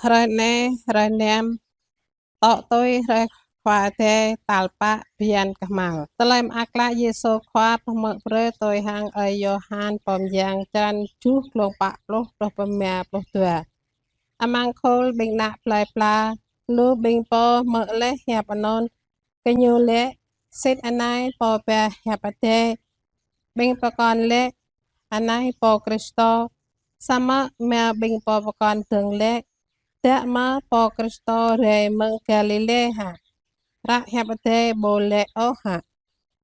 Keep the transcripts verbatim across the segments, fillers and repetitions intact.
Hrơi anai, hrơi năm, tŏ tui hrơi Khua Adai tal pă bơyan kơhma̱l. Tơlơi mơak klă Yêsu Khua pơhmư̆ brơi tui hăng ơi Yôhan Pô Mơyang, črăn tơjuh, glông pă pluh truh pơ rơma pluh dua. Amăng khul ƀing ană plơi pla, lu ƀing pô hmư̆ laih hiăp anŭn, gơñu laĭ: Sĭt anai pô ba hiăp Adai. Ƀing pơkŏn laĭ: Anai pô Kristô. Samơ̆ mơ̆ ƀing pô pơkŏn dơ̆ng laĭ: Djơ̆ mơ̆ pô Kristô rai mơ̆ng Galilê hă? Hră hiăp Adai ƀu laĭ ôh hă: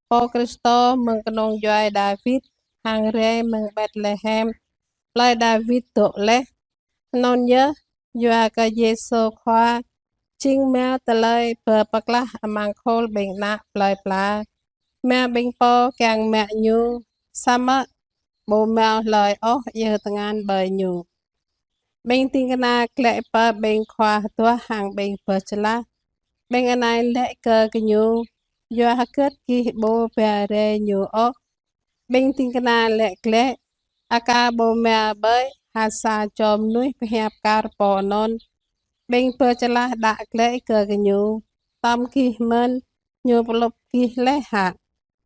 Pô Kristô mơ̆ng kơnung djuai Dawid, hăng rai mơ̆ng Betlehem, plơi Dawid dŏ laih? Anŭn yơh, yua kơ Yêsu Khua jing mơ̆ tơlơi pơpơklah amăng khul ƀing ană plơi pla. Mơ̆ ƀing pô kiăng mă ñu, samơ̆ ƀu mơ̆ hlơi ôh iâu tơngan ƀơi ñu. Ƀing ding kơna glaĭ pơ ƀing khua hơduah hăng ƀing bơčơlah. Ƀing anai laĭ kơ gơñu: Yua hơgĕt gih ƀu ba rai ñu ôh? Ƀing ding kơna laĭ glaĭ: Aka ƀu mơ̆ ƀơi, ha sa čô mơnuih pơhiăp kar pô anŭn. Ƀing bơčơlah đă glaĭ kơ gơñu: Tơm gih mơ̆n, ñu pơlŭp gih laih hă?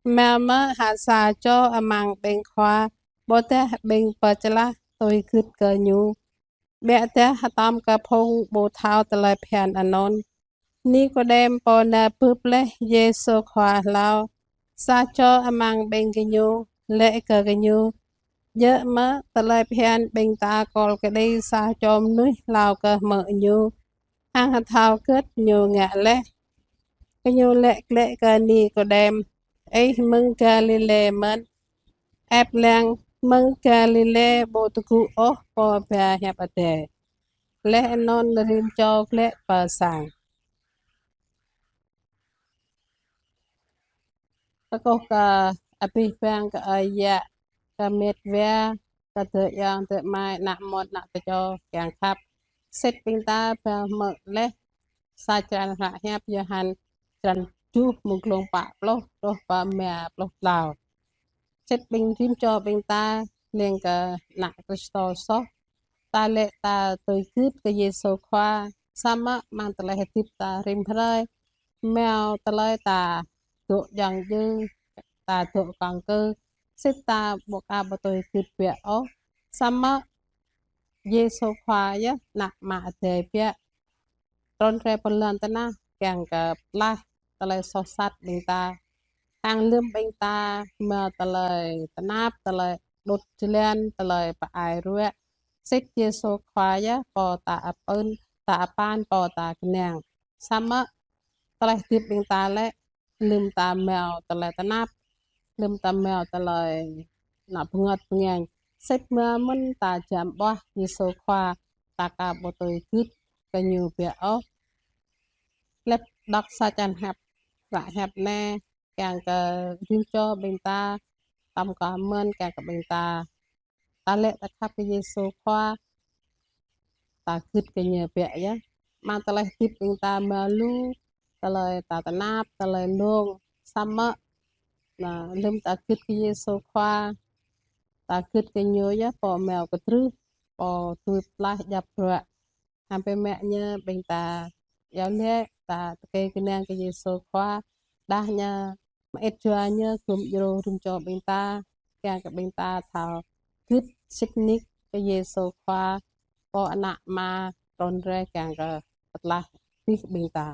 Mơ̆ mơ̆ ha sa čô amăng ƀing khua ƀôdah ƀing bơčơlah tui gưt kơ ñu, ƀiădah hơtŏm kơ phung ƀu thâo tơlơi phiăn anŭn? Nikôdem, pô nao bưp laih Yêsu Khua hlâo, sa čô amăng ƀing gơñu, laĭ kơ gơñu: Djơ̆ mơ̆ tơlơi phiăn ƀing ta kôl kơđi sa čô mơnuih hlâo kơ hmư̆ ñu, hăng hơthâo hơgĕt ñu ngă laih? Gơñu laĭ glaĭ kơ Nikôdem: Ih mơ̆ng Galilê mơ̆n? Ĕp lăng, mơ̆ng Galilê ƀu tơgŭ ôh pô ba hiăp Adai. Laih anŭn rĭm čô glaĭ pơ sang. Kơkuh kơ abih bang kơ ơi yă, kơ met wa, kơ adơi ayŏng adơi amai, ană mơnuih, ană tơčô kiăng khăp. Sĭt ƀing ta ba hmư̆ laih sa črăn hră hiăp Yôhan, črăn tơjuh, mơ̆ng glông pă pluh truh pơ rơma pluh klâo. Sĭt ƀing rĭm čô ƀing ta leng kơ ană Kristô soh, ta laĭ ta tui gưt kơ Yêsu Khua, samơ̆ amăng tơlơi hơdip ta rĭm hrơi, mơ̆ tơlơi ta dŏ jăng jư, ta dŏ kăng kơ, sĭt ta ƀu ka ƀu tui gưt biă ôh. Samơ̆ Yêsu Khua yơh, Ană Ama Adai biă, trŭn rai pơ lŏn tơnah kiăng kơ pơklaih tơlơi soh sat ƀing ta. Hăng lơ̆m ƀing ta mơ̆ tơlơi tơnap, tơlơi đŭt jơlan, tơlơi pơai ruă, sĭt Yêsu Khua yơh pô ta apăn, ta apăn, pô ta kơnang. Samơ̆ tơlơi hơdip ƀing ta lĕ, lơ̆m ta mơ̆ tơlơi tơnap, lơ̆m ta mơ̆ tơlơi anŏ bơngơ̆t bơngañ, sĭt mơ̆ mơ̆n ta jăm ƀuah Yêsu Khua, ta ka ƀu tui gưt kơ ñu biă ôh. Lĕ đŏk sa črăn hiăp, hră hiăp anai, kiăng kơ rĭm čô ƀing ta, tơm kơ mơ̆n kiăng kơ ƀing ta, ta laĭ ta khăp kơ Yêsu Khua, ta gưt kơ ñu biă yơh. Amăng tơlơi hơdip ƀing ta mơ̆ lu tơlơi ta tơnap, tơlơi lông, samơ̆, na, lơ̆m ta gưt kơ Yêsu Khua, ta gưt kơ ñu yơh pô mơ̆ kơtrưh, pô dưi pơklaih djŏp bruă. Hăng pơmĕ ñu ƀing ta iâu laĭ, ta tơkeng kơnang kơ Yêsu Khua, đah ñu mơit jua ñu gum djru rĭm čô ƀing ta, kiăng kơ ƀing ta thâo gưt sĭt nik kơ Yêsu Khua, pô Ană Ama trŭn rai kiăng kơ pơklaih abih ƀing ta.